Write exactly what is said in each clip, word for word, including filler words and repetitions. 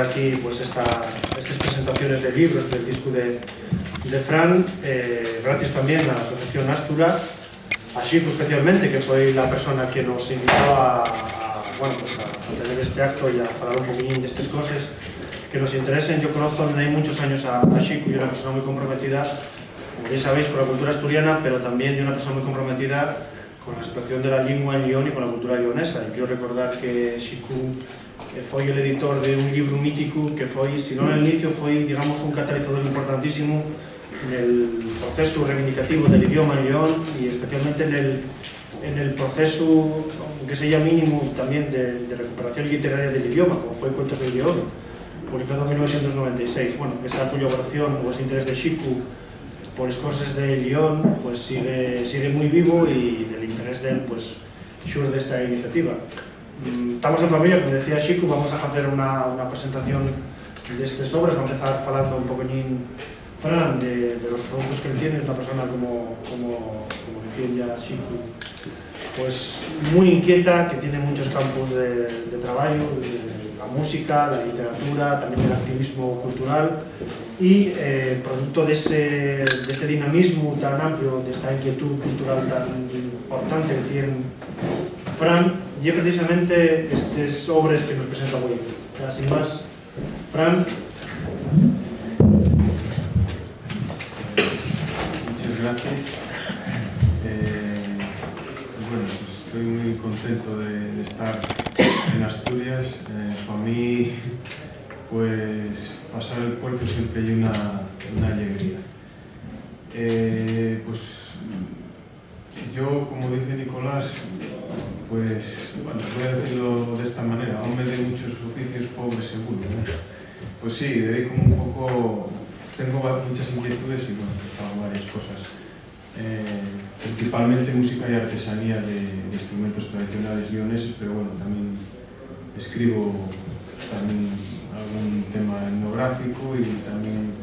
Aquí, pues, esta, estes presentaciones de llibros del discu de, de Fran, eh, gracies tamién a la Asociación Astura, a Xicu especialmente, que foi la persona que nos invitó a, a, bueno, pues a, a tener este acto y a falar un poquillín d'estes coses que nos interesen. Yo conozco dende hai munchos años a, a Xicu, ye una persona muy comprometida, como bien sabéis, con la cultura asturiana, pero también ye una persona muy comprometida con la situación de la llingua en Llión y con la cultura lleonesa. Y quiero recordar que Xicu, eh, foi el editor de un llibru míticu que foi, si non el inicio, foi, digamos, un catalizador importantísimo nel procesu reivindicativu del idioma en Lleón y especialmente nel, en el procesu, aunque seya mínimo, también de, de recuperación literaria del idioma, como foi Cuentos de Lleón, publicado en mil novecientos noventa y seis. Bueno, esa collaboración o ese interés de Xicu por les coses de Lleón, pues, sigue, sigue muy vivo y del interés de él, pues, xurde esta iniciativa. Mm, tamos en familia, como decía Xicu, vamos a facer una, una presentación d'estes obres. Va a empezar falando un poquillín Fran de, de los productos que él tiene. Es una persona, como, como, como decía ya Xicu, pues, muy inquieta, que tiene muchos campos de, de trabajo, de la música, la literatura, también el activismo cultural, y, eh, producto de ese, de ese dinamismo tan amplio, de esta inquietud cultural tan importante que tiene Fran, y precisamente estes obres que nos presenta hoy. Ya, sin más, Fran. Muchas gracias. Eh, bueno, pues estoy muy contento de, de estar en Asturias. Eh, pa mí, pues, pasar el puerto siempre es una, una alegría. Eh, pues, yo, como dice Nicolás, pues, bueno, voy a decirlo de esta manera, hombre de muchos oficios, pobre seguro, ¿no? Pues sí, dedico un poco, tengo va- muchas inquietudes y, bueno, pues hago varias cosas. Eh, principalmente música y artesanía de, de instrumentos tradicionales leoneses, pero bueno, también escribo también algún tema etnográfico y también,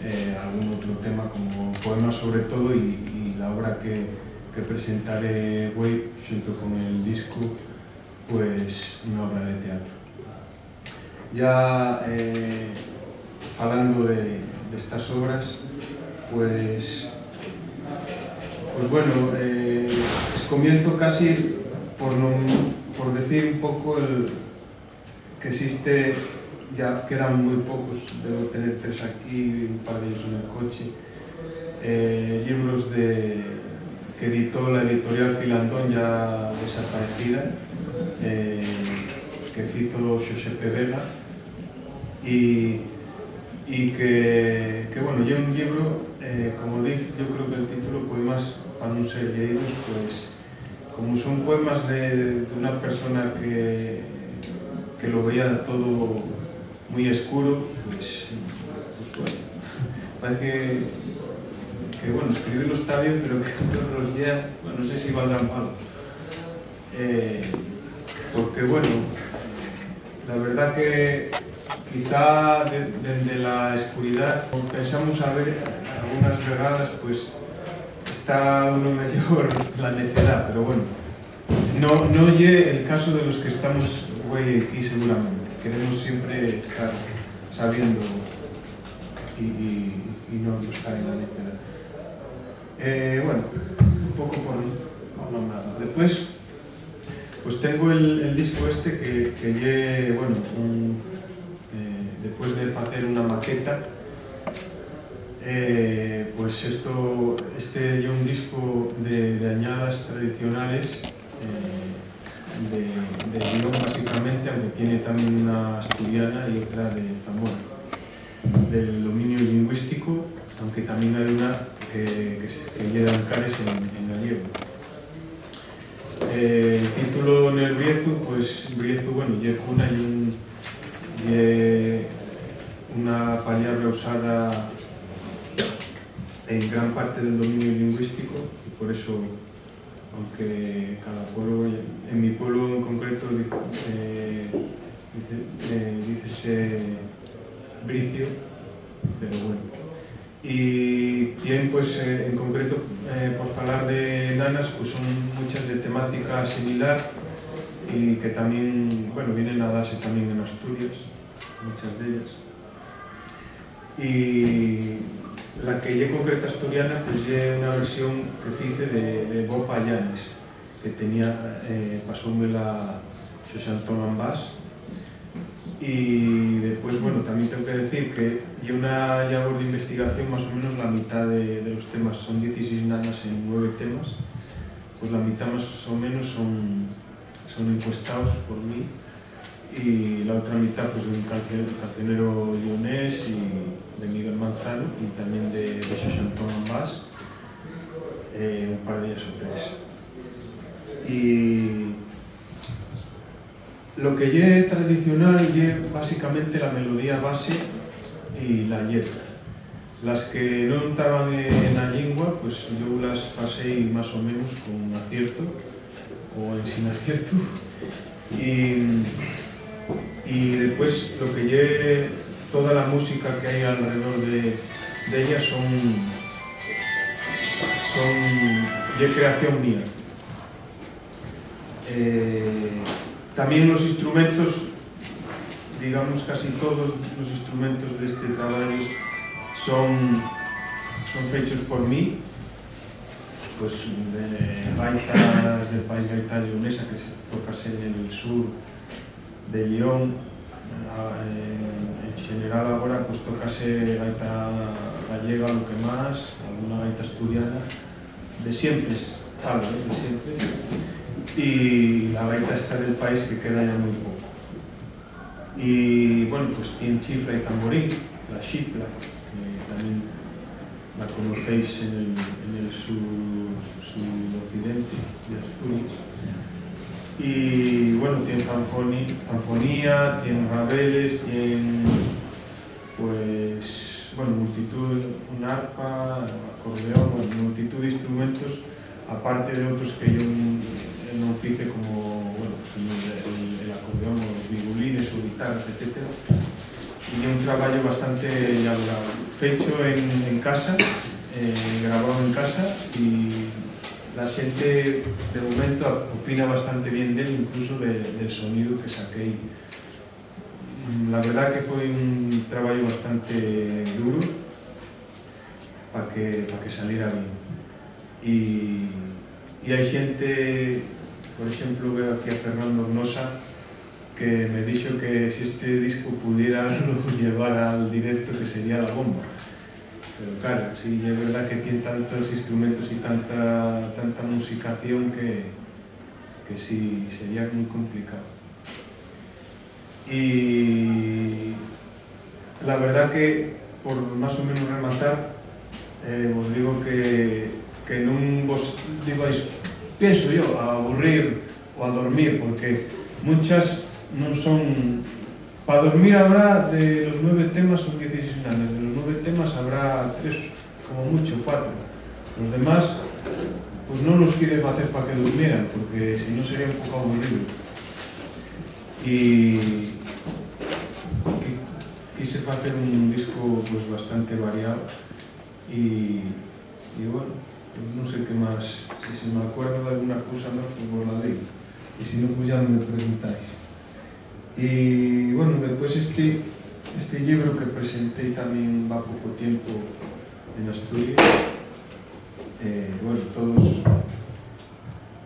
eh, algún otro tema como poemas sobre todo y, y la obra que, que presentaré güei xunto con el disco, pues, una obra de teatro. Ya, eh, falando de, de estas obras, pues, pues bueno, eh, es comienzo casi por, non, por decir un poco el, que existe, ya quedan muy pocos, debo tener tres aquí, un par de ellos en el coche, eh, libros de, que editó la editorial Filandón, ya desaparecida, eh, que hizo Xosé P. Vega, y, y que, que, bueno, ya un libro, eh, como dice, yo creo que el título, poemas para no ser leídos, pues, como son poemas de, de una persona que, que lo veía todo muy escuro, pues, pues bueno, parece que, que, bueno, escribirlos está bien, pero que otros los lea, bueno, no sé si valdrán palo. Eh, porque, bueno, la verdad que quizá de- dende la escuridá pensamos a ver algunas vegadas, pues, está uno mellor la necedá, pero bueno, no, no ye el caso de los que estamos güei aquí seguramente. Queremos siempre estar sabiendo y, y, y no estar en la necedá. Eh, bueno, un poco por, por nombrar. Después, pues tengo el, el disco este que, que ye, bueno, un, eh, después de facer una maqueta, eh, pues esto, este ye un disco de, de añadas tradicionales, eh, de, de Lleón, básicamente, aunque tiene también una asturiana y otra de Zamora, del dominio lingüístico, aunque también hay una que, que, que ye d'Ancares en, en gallego. Eh, el título nel Briezu, pues, Briezu, bueno, ye cuna, ye un, ye una pallabra usada en gran parte del dominio lingüístico, y por eso, aunque cada pueblo, en mi pueblo en concreto, dice, eh, dice, eh, dícese bricio, pero bueno. Y bien, pues, eh, en concreto, eh, por falar de nanas, pues son muchas de temática similar y que también, bueno, vienen a darse también en Asturias. muchas d'ellas. Y la que ye concreta asturiana, pues ye una versión que fice de, de Bopa Llanes, que tenía, eh, pasóumela Xosé Antón Ambás. Y después, bueno, también tengo que decir que ye una llabor d'investigación, más o menos la mitad de, de los temas, son dieciséis nanas en nueve temas, pues la mitad más o menos son, son encuestaos por mí, y la otra mitad, pues, d'un cancio-, cancionero lleonés y de Miguel Manzano, y también de, de Xosé Antón Ambás, eh, un par de ellas o tres. Y lo que ye tradicional ye básicamente la melodía base y la lletra. Las que non taban, eh, na llingua, pues, yo las paséi más o menos con acierto o ensin acierto. Y, y después lo que ye toda la música que hai alrededor de, d'ella son, son, ye creación mía. Eh, también los instrumentos, digamos, casi todos los instrumentos de este trabajo son, son fechos por mí, pues, de gaitas del país, gaita lleonesa, que se toca en el sur de Lleón. A, en, en general, agora, pues, tócase gaita gallega, lo que más, alguna gaita asturiana, de siempre, ¿sabes? De siempre. Y la gaita esta del país, que queda ya muy poco. Y, bueno, pues, tiene chifla y tamborín, la xipla, que también la conocéis en el, en el sur, suroccidente de Asturias. Y, bueno, tiene fanfoni-, fanfonía, tiene rabeles, tiene, pues, bueno, multitud, un arpa, acordeón, bueno, multitud de instrumentos, aparte de otros que yo nun, nun fice, como, bueno, pues, el, el, el acordeón, o los violines, o guitarras, etcétera. Y ye un trabajo bastante elaborado, fecho en, en casa, eh, grabado en casa, y la gente, de momento, opina bastante bien d'él, incluso de, del sonido que saqué. La verdad que fue un trabajo bastante duro pa que, pa que saliera bien. Y, y hai xente, por exemplo, veo aquí a Fernando Hornosa, que me dixo que si este disco pudiera llevar al directo, que sería la bomba. Pero claro, sí, es verdad que tiene tantos instrumentos y tanta, tanta musicación que, que sí, sería muy complicado. Y la verdad que, por más o menos rematar, eh, vos digo que, que nun vos digáis, pienso yo, a aburrir o a dormir, porque muchas non son. Pa dormir habrá, de los nueve temas, son dieciséis nanes, de los nueve temas habrá tres, como mucho, cuatro. Los demás, pues, no los quise facer pa que durmieran, porque si no sería un poco aburrido. Y qui-, quise facer un disco, pues, bastante variado y, y bueno, pues, no sé qué más, si se me acuerdo de alguna cosa más, pues, vos la digo. Y si no, pues, ya me preguntáis. Y, bueno, después este, este libro que presenté también va poco tiempo en Asturias, eh, bueno, todos,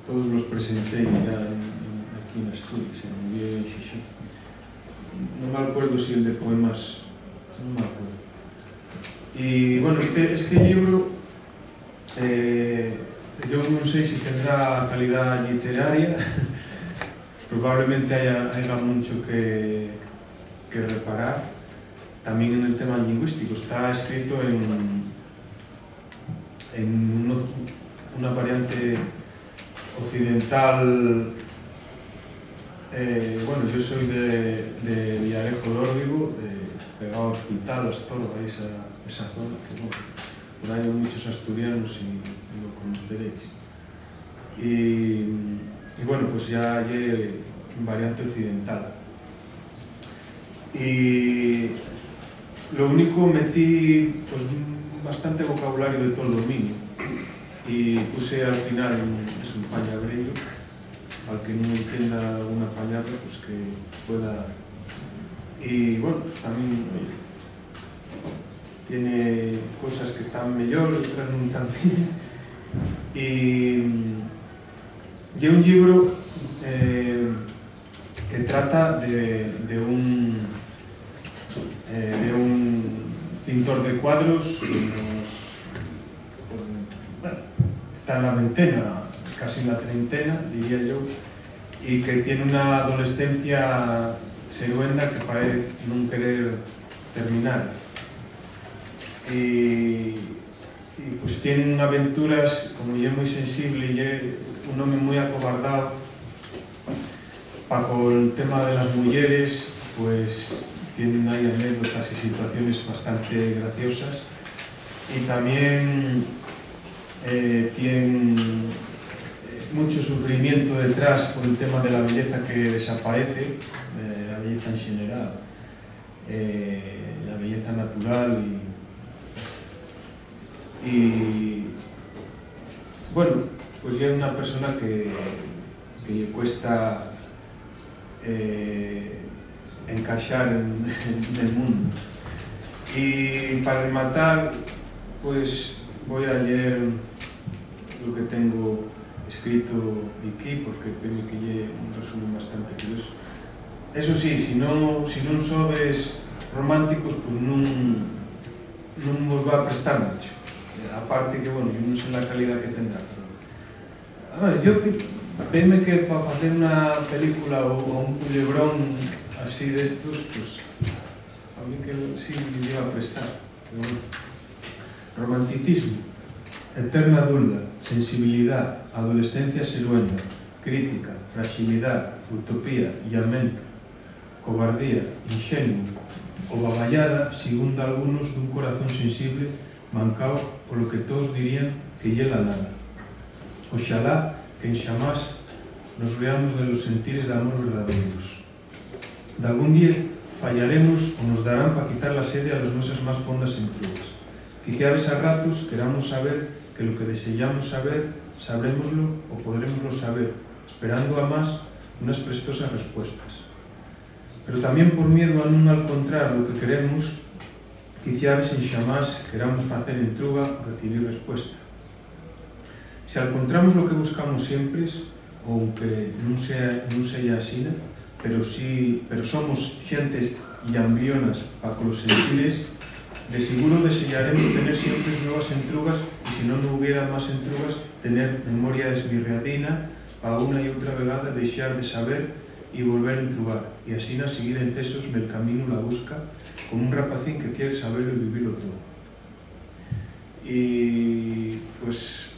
todos los presenté ya en, en, aquí en Asturias, en Oviedo y en Xixón. No me acuerdo si el de poemas, no me acuerdo. Y, bueno, este, este libro, eh, yo no sé si tendrá calidad literaria, probablemente haya, haya mucho que, que reparar. También en el tema lingüístico, está escrito en, en uno-, una variante occidental. Eh, bueno, yo soy de, de Villarejo de Órdigo, de, pegado al hospital, Astorga, esa, esa zona, que, bueno, por ahí hay muchos asturianos y, y lo conoceréis. Y, y bueno, pues ya ye variante occidental. Y lo único, metí, pues, bastante vocabulario de todo el dominio. Y puse al final un, es un palabreru, al que no entienda alguna palabra, pues que pueda Y bueno, pues también, oye, tiene cosas que están mejor, otras no tan bien. Y mm, ye un libro eh, que trata de, de un, eh, de un pintor de cuadros que nos, bueno, está en la ventena, casi en la treintena, diría yo, y que tiene una adolescencia seruenda que parece no querer terminar. Y, y pues tiene aventuras, como ye muy sensible, ye un hombre muy acobardado pa col tema de las mujeres, pues tienen ahí anécdotas y situaciones bastante graciosas. Y también eh, tiene eh, mucho sufrimiento detrás por el tema de la belleza que desaparece, eh, la belleza en general, eh, la belleza natural y, y, bueno, pues ya es una persona que, que le cuesta eh, encaixar en, en el mundo. Y para rematar, pues voy a leer lo que tengo escrito aquí, porque creo que es un resumen bastante curioso. Eso sí, si no, si no sodes románticos, pues no, no os va a prestar mucho. Aparte que, bueno, yo no sé la calidad que tendrá, pero Ah, yo que, veme que pa facer una película o, o un culebrón así d'estos, pues, a mí que sí me iba a prestar. Pero bueno. Romanticismo, eterna dulda, sensibilidá, adolescencia seruenda, crítica, fraxilidá, utopía, llamento, cobardía, inxenuo o babayada, sigún dalgunos, d'un corazón sensible mancao polo que toos dirían que ye la nada. Oxalá que enxamás nos riamos de los sentires d'amor verdadeiros. Dalgún día fallaremos o nos darán pa quitar la sede a les nueses más fondes entrugas. Quiciabes a ratos queramos saber que lo que deseyamos saber, sabrémoslo o podrémoslo saber, esperando amás unes prestoses respuestes. Pero tamién por miedu a nun alcontrar lo que queremos, quiciabes enxamás queramos facer entruga o recibir respuesta. Si alcontramos lo que buscamos siempres, ounque nun sea, nun seya asina, pero si, pero somos xentes llambrionas pa colos sentires, de siguro deseyaremos tener siempres nuevas entrugas y, si non hubiera más entrugas, tener memoria esmirriadina pa una y outra vegada dexar de saber y volver entrugar, y asina siguir encesos nel caminu la busca, como un rapacín que quier sabelo y vivilo todo. Y, pues,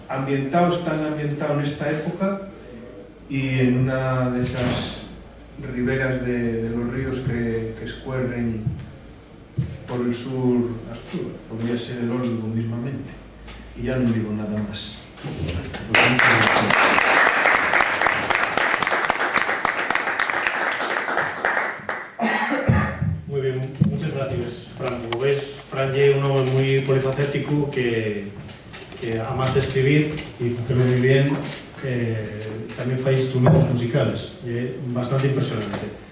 ambientao, están ambientao nesta época y en una d'esas riberas de, de los ríos que, que escuerren por el sur Astur, podría ser el Órbigo mismamente. Y ya nun digo nada más. Pues muchas gracias. Muy bien, muchas gracias, Fran. Como ves, Fran ye un home muy polifacético que, que, amás d'escribir y facelo muy bien, eh, tamién fai instrumentos musicales. Ye bastante impresionante.